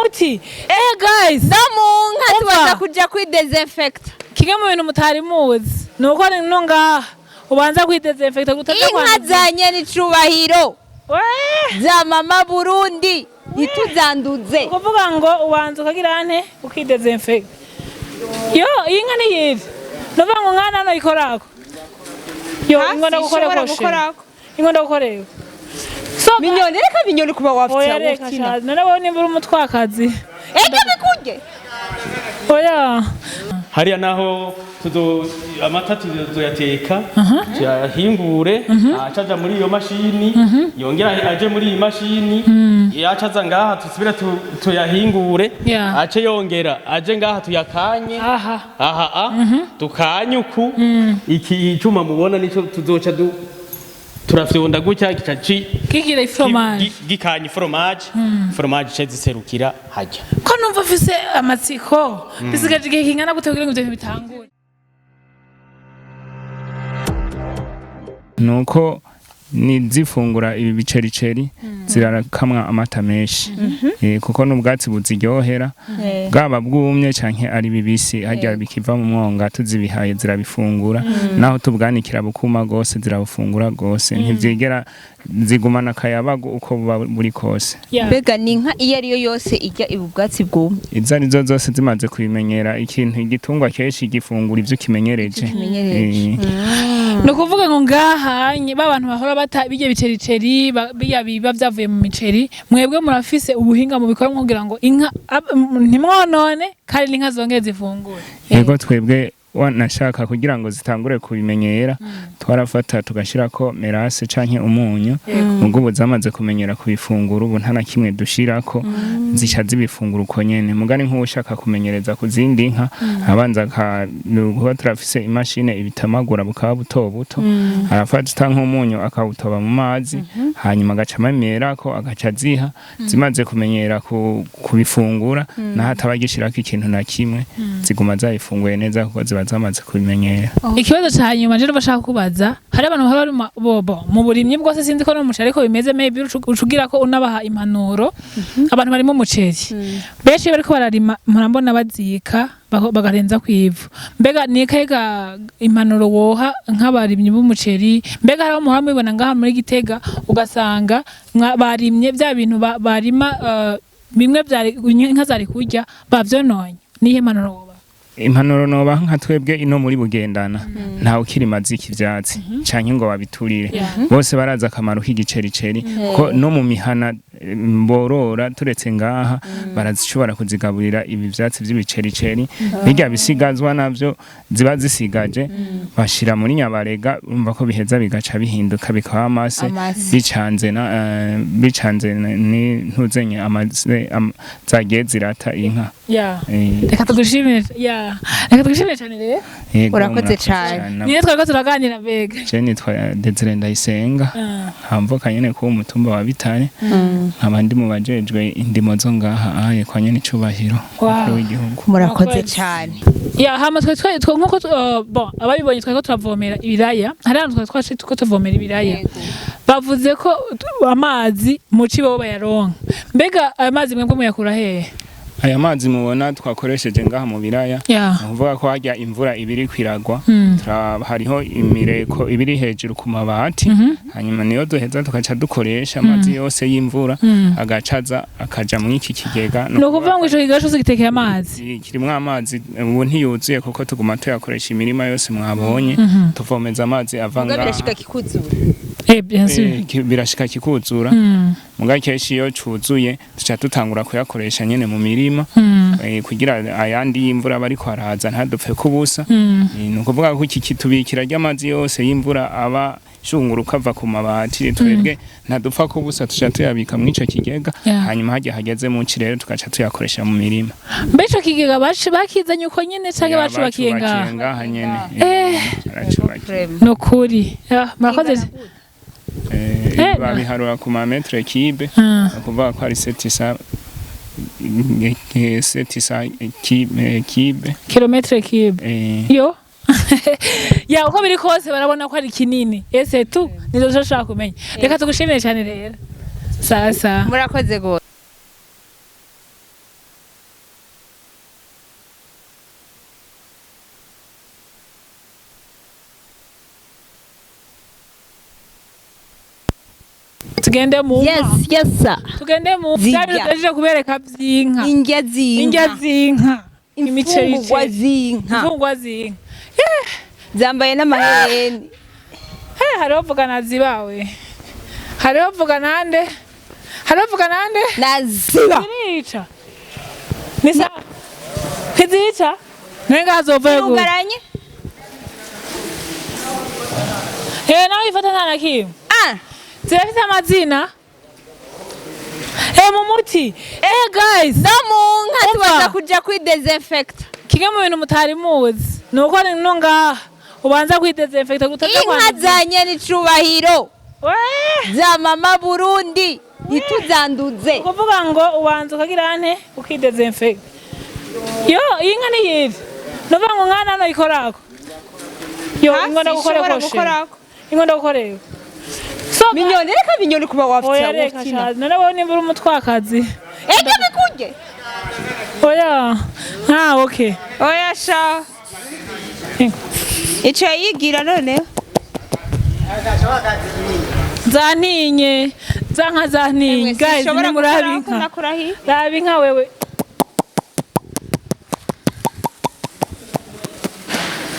Umuti, guys. No mu nka. Umva. Tubanza kuja kwi désinfecter. Kimwe mu bintu mutari muzi ni uko no ngaha ubanza kwi désinfecter utaja Inka za nyenicubahiro Wee! za mama Burundi, ntituzanduze. Ukuvuga ngo ubanza ukagira nte? Uki désinfecter. Yo, iyi nka ni yivi, nuvuga ngo nkana hano ikorako yo. Ha, Ingo sinshobora ndagukoreko. gukorako. Ingo ndagukoreko so. Minyoni, reka minyoni kuba Oya. wafite Reka. woftina. Shazi, none wowe nimba uri umutwakazi. Ega bikurye. Oya. Hariya naho tuzo amata tuzoyateka, tuyahingure, acaja muri iyo mashini, yongera aje muri iyi mashini, acaza ngaha tusubire tuyahingure, ace yongera aje ngaha tuyakanye. Aha. Aha a tukanye uku. Iki icuma mubona nico tuzoca turafyonda gutya gica Kigira ifromage. Gikanya fromage, fromage ice ziserukira hajya. Ko numva ufise amatsiko, bisigaje igihe kingana gute kugira ngo ivyo bintu bitangure? Nuko nizifungura ibi bicericeri zirakamwa amata menshi. Kuko n'ubwatsi buziryohera, bwaba bwumye canke ari bibisi, harya bikiva mu mwonga tuzibihaye zirabifungura. Naho tubwanikira bukuma gose, zirabufungura gose, ntivyigera zigumana akayabagu uko buba buri kose. Mbega ni inka iyo ariyo yose irya ibu bwatsi bwumye? Izo arizo zose zimaze kubimenyera. Ikintu igitungwa kenshi gifungura ivyo kimenyereje. Kimenyereje. Ni ukuvuga ngo ngaha ba bantu bahora bata bijya bicericeri, bijya biba byavuye mu miceri, mwebwe murafise ubuhinga mubikora kugira ngo inka ntimwonone kandi n'inka zongere zifungure. Yego, twebwe wanashaka kugira ngo zitangure kubimenyera, twarafata tugashirako mélasse canke umunyu. Ubwo ubu zamaze kumenyera kubifungura, ubu nta na kimwe dushirako, zica zibifungura uko nyene. Mugani nk'ushaka kumenyereza ku zindi nka, abanza kuba turafise imashine ibitamagura bukaba buto buto, arafata nk'umunyu akawutoba mu mazi, hanyuma agaca amemerako, agaca aziha. Zimaze kumenyera kubifungura, naho ataba agishirako ikintu na kimwe, ziguma zabifunguye neza kuko ziba zamaze kubimenyera. Ikibazo ca nyuma je bashaka kubaza, hari abantu bahora bari bobo mu burimyi bwose, sinzi ko no mu muceri ariko bimeze, maybe ucugira ko unabaha impanuro. Abantu barimo umuceri benshi bariko bararima, murambona bazika bagarenza kwivu. Mbega ni kaga impanuro woha nk'abarimyi b'umuceri? Mbega hari aho muhora mubibona ngaha muri Gitega, ugasanga barimye bya bintu barima, bimwe vyari inka zari kurya bavyononye? Nihe impanuro wobaha? Impanuro nobaha, nka twebwe ino muri Bugendana ntawe ukirima azika ivyatsi canke ngo babiturire. Bose barazi akamaro k'igicericeri, ko no mu mihana borora turetse ngaha barazishobora kuzigaburira ibi vyatsi vy'ibicericeri. Birya bisigazwa navyo ziba zisigaje bashira muri nyabarega, urumva ko biheza bigaca bihinduka bikaba amase. Amase. Bicanze na bicanze ni ntuzenye amase zagiye zirata inka. Reka tugushimire, ya, reka tugushimire cyane rero. Yego, Urakoze murakoze cane. Niyo twariko turaganira mbega? Je nitwa Desire Ndayisenga, nkamvuka nyene kuba umutumba wa Bitare, nkaba ndi mu bajejwe indimo zo ngaha aye kwa nyene icubahiro umukuru w'igihugu. Murakoze Murakoze. cyane. Ya, hama twe nkuko bon, ababibonye twariko turavomera ibiraya, hari ahantu twari twaje tuko tuvomera ibiraya, bavuze ko amazi muci bo bayaronka. Mbega aya mazi mwebwe muyakura hehe? Aya mazi mubona twakoresheje ngaha mu biraya, ni ukuvuga ko harya imvura ibiri kwiragwa, hariho imireko ibiri hejuru ku mabati, hanyuma niyo duheza tugaca dukoresha amazi yose y'imvura, agacaza akaja muri iki kigega. Ni ukuvuga ngo ico kigega cose gitekeye amazi? Kirimwo amazi. Ubu ntiyuzuye kuko tuguma tuyakoresha imirima yose mwabonye, tuvomeza amazi ava Muga ngaha. birashika kikuzura? Eh, bien sûr. Birashika kikuzura. Muga kenshi iyo cuzuye duca dutangura kuyakoresha nyene mu mirima, kugira ayandi y'imvura bariko araza ntadupfe kubusa. Ni ukuvuga ko iki kitubikira ry'amazi yose y'imvura aba shunguruka ava ku mabati, twebwe ntadupfa kubusa, tuca tuyabika mw'ico kigega. Hanyuma hajya hageze mu ci rero tugaca tuyakoresha mu mirima. Mbe ico kigega bakizanye uko nyene canke Ya, bacubakiye ngaha? ngaha nyene. Baracubakiye. Ni ukuri. Ya, murakoze. Babiharura ku ma mètre cube. Ni ukuvuga ko ari 700 cube. Kilomètre cube. Yo ya, uko biri kose barabona ko ari kinini, ese tu nizo nshaka kumenya. Reka tugushimire cyane rero, sasa. Murakoze gose. Tugende mu nka. Yes, sir. Tugende mu Zirya. bya bintu tugejeje kubereka vy'inka. Indya z'inka. Indya z'inka, imiceri. Imfungurwa z'inka. Imfungurwa z'inka. Zambaye n'amahereni. He, hariho vuga na zibawe, hariho vuga nande, hariho vuga nande. Naziba. Zirica ni sawa, ntizica nenga hazovayo gute? Ugaranye. Eh, nawe ifata nta na kimwe. Ah. Zirafite amazina mu muti, guys. No mu nka. Umva. Tubaza kuja kuri désinfect. Kimwe mu bintu mutari muzi ni uko no ngaha ubanza kwidesinfecta gutaza. Inka za nyenicubahiro za mama Burundi, ntituzanduze. Ukuvuga ngo ubanza ukagira nte, ukidesinfecta. Yo, iyi nka ni yivi, nuvuga ngo nkana hano ikorako yo ingo ndagukoreko. Gukorako. Ingo ndagukoreko. So Minyoni, reka minyoni kuba oya wafite reka wuftina. shaza, none wowe nimba uri umutwakazi. Eke bikurye. Oya, ah, okay. Oya sha. Ico yigira none. Zantinye za nka, zantinye guys, nimurabe inka. Nakurahi. Raba inka wewe.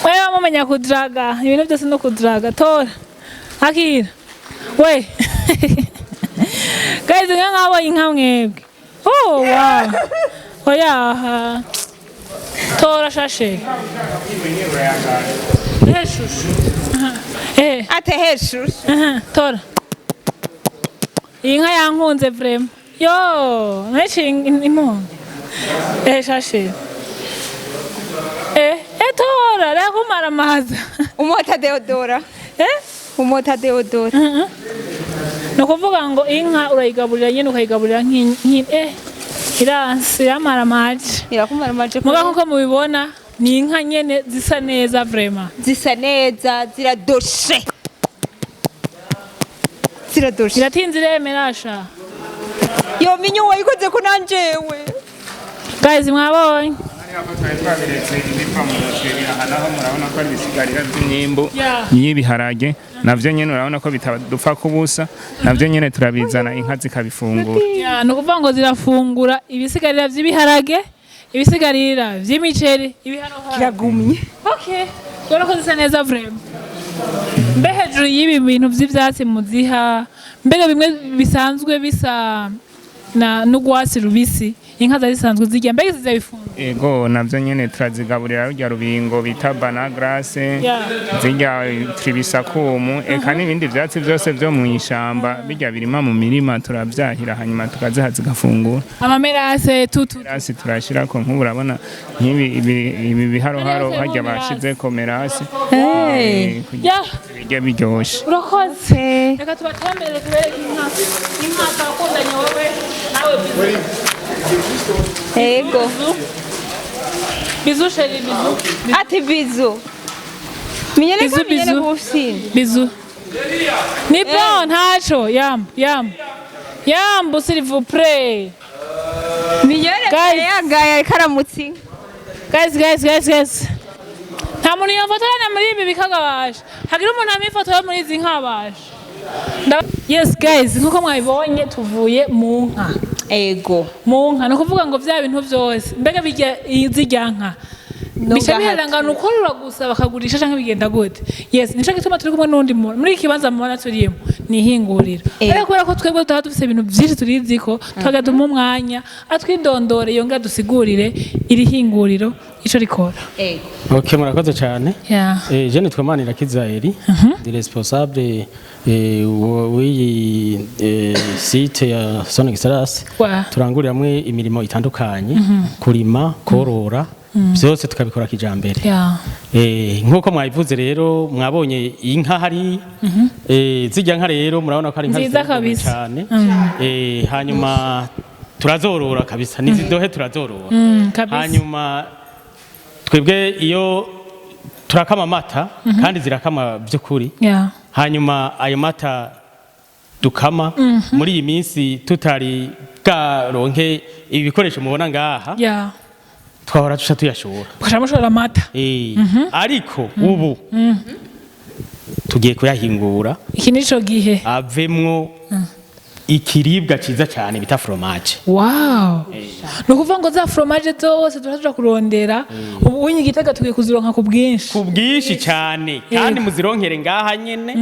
Wewe mumenya kudraga, ibintu byose no kudraga. Tora. Akira. We. Guys, inka nkabonye inka mwebwe. Oh, wow. Oya. Aha. Tora shashe. Eh, shushu. Eh. Ate hejuru. Aha, tora. Iyi nka yankunze vraiment. Yo, naciye impundu. Eh, shashe. Eh, eh, tora, reka kumara amazi. Umota deodora. Eh? Umota deodora. Ni ukuvuga ngo inka urayigaburira nyine, ukayigaburira iransi iramara amaji. Irakumara amaje. Muga nkuko mubibona ni inka nyene zisa neza vraiment. Zisa neza, ziradoshe. Ziradoshe. Iratinze iremera sha. Yo minyo wayikoze ko nanjewe. Guys, mwabonye. Twari twabiretse ibiva mu muceri, aha naho murabona ko ari ibisigarira by'imyimbu Yeah. y'ibiharage, navyo nyene urabona ko bitadupfa kubusa, navyo nyene turabizana inka zikabifungura. Ya, ni ukuvuga ngo zirafungura ibisigarira vy'ibiharage, ibisigarira vy'imiceri, ibiharoharo. Kiragumye. Okay. Ubona ko zisa neza vraiment. Mbe hejuru y'ibi bintu vy'ivyatsi muziha, mbega bimwe bisanzwe bisa na n'urwatsi rubisi, inka zari zisanzwe zirya, mbega zizabifungura? Ego, navyo nyene turazigaburira rurya rubingo bita banagrass, Yeah. zirya tribisakumu, eka n'ibindi vyatsi vyose vyo mw'ishamba birya birima mu mirima, turavyahira hanyuma tukaziha zigafungura. Amamerase tutu. Merase turashirako, nk'ubu urabona nk'ibi ibi biharoharo Merase, harya merase. bashizeko merase. Hey. Kugira Ya, birye biryoshe. urakoze. Reka tubatemberere tubereke inka. Inka twakundanye wowe nawe bizu. Ego. Bisous chérie, bisous. Ati bisous. Minyone Bisous, ko minyone bisous. kufsini. Bisous. Ni bon, ntaco. Yambu, yambu. Yambu, s'il vous plaît. Minyone Guys. yagaye ariko aramutse inka. Guys, guys, guys, guys. Nta muntu yofotorana muri ibi bikagabasha. Hagira umuntu amifotora muri izi nkabasha. Yes guys, nkuko mwabibonye tuvuye mu nka. Ego. Mu nka ni ukuvuga ngo vya bintu vyose mbega bijya zirya nka bica biherangana ukorora gusa bakagurisha canke bigenda gute? Yes, nico gituma turi kumwe n'undi muntu muri iki kibanza mubona turimo ni ihinguriro, ariko kubera ko twebwe tutaba dufise ibintu vyinshi turiziko, tukagatuma umwanya atwidondore, yongere adusigurire iri hinguriro ico rikora. Ego. Ok, murakoze cyane. Yeah. Je nitwa Manirakiza Eri, ndi responsable w'iyi site ya Son Excellence. Wa. Turanguriramwe imirimo itandukanye, kurima, korora, byose tukabikora kijambere. Yeah. Nk'uko mwabivuze rero, mwabonye inka hari, zijya nka rero murabona ko ari inka Nziza ziteye igomwe kabisa. cyane. Hanyuma turazorora kabisa, nizidohe turazorora. Kabisa. Hanyuma twebwe iyo turakama amata kandi zirakama by'ukuri. Yeah. Hanyuma ayo mata dukama muri iyi minsi tutari bwaronke ibi bikoresho mubona ngaha, Yeah. twahora duca tuyashora. Mukaca mushora amata. Ariko ubu tugiye kuyahingura Iki nico gihe. avemwo. Ikiribwa ciza cyane bita fromage. Wow, ni ukuvuga ngo za fromage zose turaja kurondera ubu unye Igitega, tugiye kuzironka ku bwinshi. Ku bwinshi cyane kandi muzironkere ngaha nyene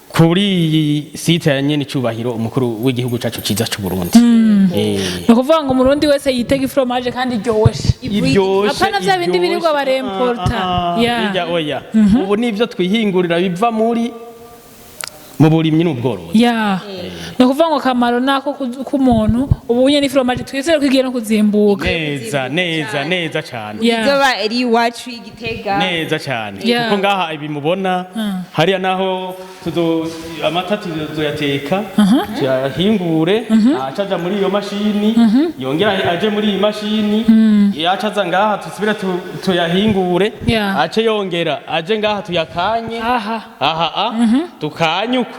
kuri iyi site ya nyene icubahiro umukuru w'igihugu cacu ciza c'u Burundi. Ni ukuvuga ngo umurundi wese yitega ifromage kandi iryoshe. Iryoshe. Apana vya bindi Iryoshe. birirwa baremporta. Ah, ah, Yeah. Bijya oya, ubu nivyo twihingurira biva mu burimyi n'ubworozi. Ya, ni ukuvuga ngo akamaro nako k'umuntu ubu unye n'ifromage twizere ko igiye no kuzimbuka. Neza neza neza cyane. Izoba iri iwacu y'Igitega. Neza cyane. Kuko ngaha ibi mubona hariya naho tuzo amata tuzoyateka, tuyahingure, acaja muri iyo mashini, yongera aje muri iyi mashini, yacaza ngaha tusubire tuyahingure, ace yongera aje ngaha tuyakanye. Aha. Aha a tukanye uku.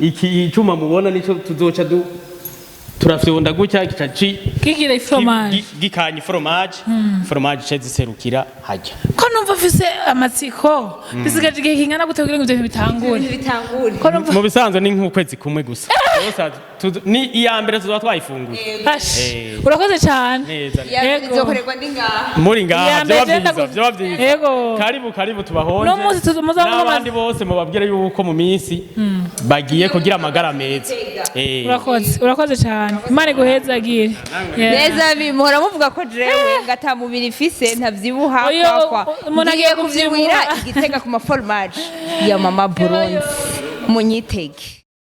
Iki icuma mubona nico tuzoca turafyonda gutya gica kigira ifromage. Gikanye fromage, fromage ice ziserukira hajya. Ko numva mfise amatsiko, bisigaje igihe kingana gute kugira ngo ivyo bintu bitangure? Bitangure. Ko numva Mu bisanzwe ni nk'ukwezi kumwe gusa. Gusa ni iya mbere tuzoba twayifunguye. Ash, urakoze cyane. Neza. Yego. Izokorerwa ndi ngaha. Muri ngaha. Iya mbere Vyoba je vyiza. Vyoba vyiza. Yego. Karibu karibu, tubahonje. Uno munsi muzamuha n'abandi bose mubabwire yuko mu minsi bagiye kugira amagara meza. Urakoze, urakoze cyane, Imana iguhezagire. Yeah. Neza, muhora muvuga ko jewe ngo ata mubiri mfise, ntavyibuha. Oyo, kwakwa umuntu agiye ngiye kuvyibwira kuvyibuha. Igitega ku maforomage ya Mama Burundi, munyitege.